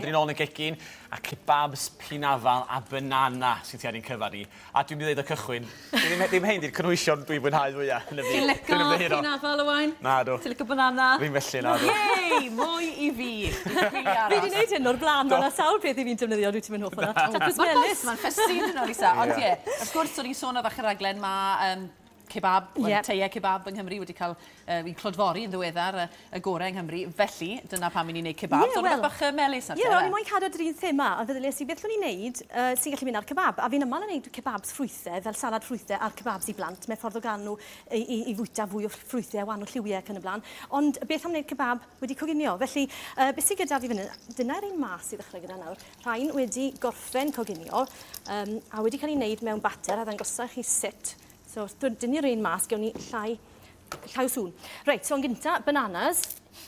Dyn ni'n ôl yn y gegin, a kebabs, pinafal a banana sy'n tua'r un cyfan ni. A dwi'n mynd i ddeud o cychwyn, dwi ddim, ddim hein di'r cynhwysion dwi'n fwynhau fwya yn y byd. Ti'n lico Dwi'n ymddiheuro. pinafal, Owain? Nadw. Ti'n lico banana? Ddim felly, nadw. Yay! Mwy i fi! Dwi'n rili aros. Fi 'di neud hyn o'r blaen, ma' 'na sawl peth i fi'n defnyddio dwi ti'n mynd hoff o'na. Tacos Ma'r melys. bois 'ma'n ffysi ynddyn nhw Lisa, ond ie, wrth gwrs o'n i'n sôn ar ddechrau'r rhaglen ma' yym kebab, wel Ie. teie kebab yng Nghymru wedi cael yy 'u clodfori yn ddiweddar yy y gore yng Nghymru, felly dyna pam 'yn ni'n neud kebabs, Ie, ond wel rwbeth bach yy melys nawr Ie, te o'n i yfe? moyn cadw at yr un thema, a feddylies i beth allwn i neud yy sy'n gallu mynd ar kebab, a fi'n amal yn neud kebabs ffrwythe, fel salad ffrwythe ar kebabs i blant, mae'n ffordd o gael nhw i i i fwyta fwy o ffrwythe a wahanol lliwie ac yn y blaen, ond beth am wneud kebab wedi coginio? Felly, yy beth sy gyda fi fan hyn, dyna'r un mas i ddechrau gyda nawr, rhain wedi gorffen coginio um, a wedi cael ei wneud mewn bater a ddangosa chi sut. So, wrth dynnu'r un mas, gewn ni llai, llai o sŵn. Reit, so yn gynta, bananas.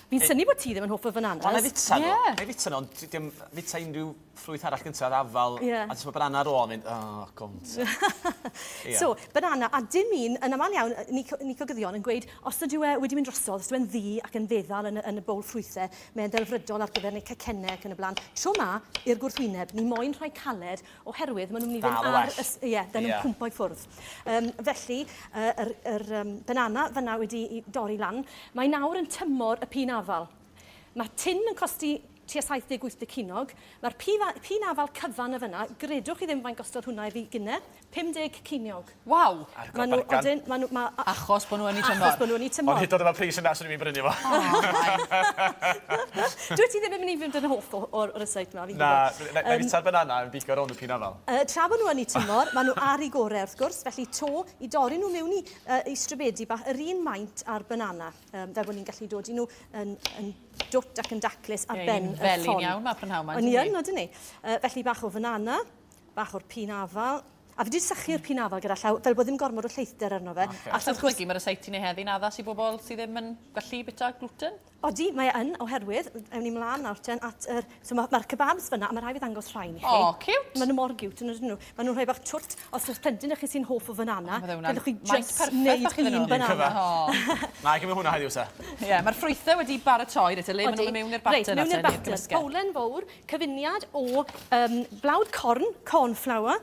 Fi'n synnu bod ti ddim yn hoff o bananas. Wel, na i fita nhw. Yeah. Na i fita nhw, ond dim fita unrhyw ffrwyth arall gyntaf, oedd afal, yeah. a jyst mae banana ar ôl yn mynd, oh, gont. yeah. So, banana, a dim un, yn aml iawn, ni, ni cogyddion yn gweud, os ydyw e wedi mynd drosodd, os ydyw e'n ddu ac yn feddal yn, yn y bowl ffrwythau, Mae'n ddelfrydol ar gyfer neu cacennau ac yn y blaen. Tro 'ma, i'r gwrthwyneb, ni moyn rhai caled oherwydd maen nhw'n mynd i fynd ar... Ie, yeah, nhw'n yeah. cwmpo i ffwrdd. Um, felly, uh, yr, yr um, banana fyna wedi i dorri lan. Mae nawr yn tymor y pin afal. Mae tin yn costi tua 70-80 cinog. Mae'r pin afal cyfan y fyna, gredwch chi ddim faint gostodd hwnna i fi gynne, 50 ceiniog. Waw! Ar Ma' nhw, bargan. odyn, ma' nhw, ma'... Achos bo' nhw yn 'u tymor. Achos bo' nhw yn 'u tymor. Ond hyd yn oed efo'r pris yna, swn i'm yn brynu fo. Dwyt ti ddim yn mynd i fynd yn hoff o- o'r rysáit 'ma, fi'n Na, gwybod. na, na i fita'r banana yn bigo rownd y pinafal. Yy, tra bo' nhw yn 'u tymor, ma' nhw ar 'u gore, wrth gwrs, felly 'to, i dorri nhw mewn i, yy, i stribedi bach yr un maint â'r banana, yym, fel bo' ni'n gallu dodi nhw yn, yn dwt ac yn daclus ar Ie, ben ni'n y ffon. felyn iawn 'ma prynhawn 'ma, O'n i yndyn yn, ni? odyn ni? Yy, felly bach o fanana, bach o'r pinafal, A fi 'di sychu'r pinafal gyda llaw, fel bod ddim gormod o lleithder arno fe. Ocê. Achos wrth gwrs... Dychmygu, mae'r rysáit ti'n ei heddi'n addas i bobl sydd ddim yn gallu bwyta glwten? Odi, mae e yn, oherwydd, ewn ni mlaen nawr ten at yr... So mae'r ma kebabs fyna, a mae rhaid fi ddangos rhain i chi. O, ciwt! Maen nhw mor giwt, yn ydyn nhw. Maen nhw'n rhoi bach twt. Os oes plentyn 'da chi sy'n hoff o fanana, gallwch chi jyst wneud un banana. Na, i gymryd hwnna heddiw te. Ie, mae'r ffrwythau wedi baratoi, reit, le maen nhw'n mynd mewn i'r batter Reit, mewn i'r batter. Bowlen fowr, cyfuniad o um, blawd corn, cornflour,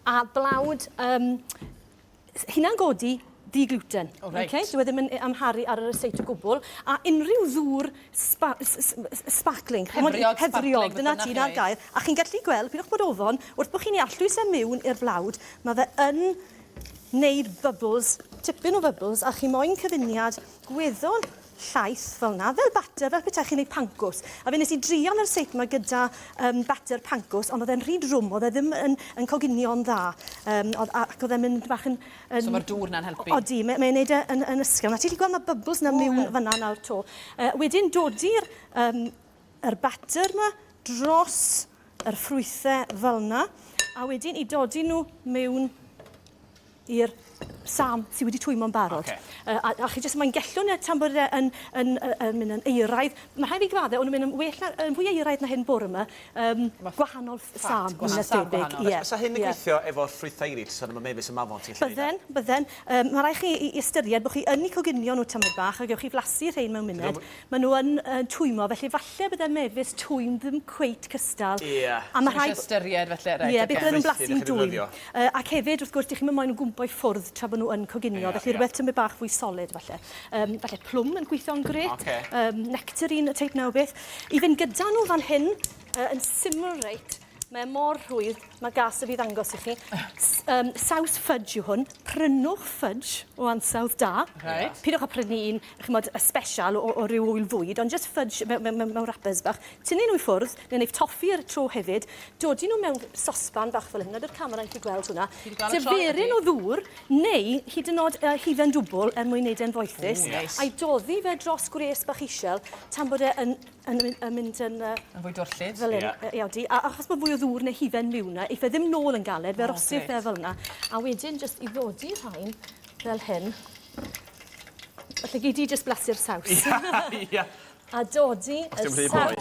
a blawd um, hunan godi di-gluten. Oh, reit. Okay? Dyw e ddim yn amharu ar y ryseit o gwbl. A unrhyw ddŵr spa, sparkling. Hefriog, hefriog, dyna ti, na'r gair. A chi'n gallu gweld, pidwch bod ofon, wrth bod chi'n ei arllwys e mewn i'r blawd, mae fe yn wneud bubbles, tipyn o bubbles, a chi moyn cyfuniad gweddol llaeth fel 'na, fel batter, fel petai chi'n neud pancos. A fe nes i drial yr ryseip 'ma gyda um, batter pancos, ond oedd e'n rhy drwm, oedd e ddim yn, yn coginio'n dda. Um, oedd, ac oedd e'n mynd bach yn... yn so mae'r dŵr na'n helpu? Odi, mae'n mae neud e yn, yn ysgafn. A ti'n gallu gweld mae bubbles na mewn oh, fyna nawr to. Wedyn dodi'r um, yr batter 'ma dros yr ffrwythau fel 'na, a wedyn i dodi nhw mewn i'r sam sydd wedi twymo'n barod. Okay. A, a chi jyst mae'n gellwn e tan bod e yn, yn, yn, yn mynd yn eiraidd. Mae rhaid fi gyfadde, o'n nhw'n mynd yn well na, yn fwy eiraidd na hyn bore yma. Um, gwahanol sam, mwy na thebyg. Ie. Fysa hyn yn gweithio efo'r ffrwythau eraill, so am y mefus y mafon ti'n gallu Bydden, bydden. Um, mae rhaid chi i ystyried bod chi yn eu coginio nhw tamed bach a gewch chi flasu rhein mewn munud. Maen nhw yn uh, twymo, felly falle bydde mefus twym ddim cweit cystal. Ie. Yeah. A mae rhaid... ystyried felly, reit. Ie, beth bydden nhw'n blasu'n dwym. Ac hefyd, wrth gwrs, dych chi'm yn moyn nhw gwmpo i ffwrdd tra bod nhw yn coginio, yeah, felly yeah. rhywbeth tymed bach fwy solid falle. Um, falle plwm yn gweithio'n gret, okay. nectarine, y teip na o beth. I fynd gyda nhw fan hyn, yn syml reit, mae mor rhwydd, mae gas y fi ddangos i chi. S um, saws fudge yw hwn. Prynwch fudge o ansawdd da. Right. Pidwch â prynu un, chymod, y special o, o ryw ŵyl fwyd, ond just fudge mewn, mewn, mewn wrappers bach. Tynnu nhw i ffwrdd, neu wneud toffi ar y tro hefyd, dodi nhw mewn sosban bach fel hyn, nad yw'r camera'n gallu gweld hwnna. Diferyn o ddŵr, neu hyd yn oed uh, hufen dwbl er mwyn wneud e'n foethus, Ooh, nice. a'i doddi fe dros gwres bach isiel tan bod e yn, yn, yn, yn mynd yn... Uh, yn fwy dwrllyd. Fel hyn, yeah. yeah. Odi. A achos bod fwy o ddŵr neu hufen miwn na, eiff e ddim nôl yn galed, fe oh, rosif fe fel yna. A wedyn, jyst i ddodi rhain fel hyn, Felly gei di jyst blasu'r saws. Ia. A dodi y saws.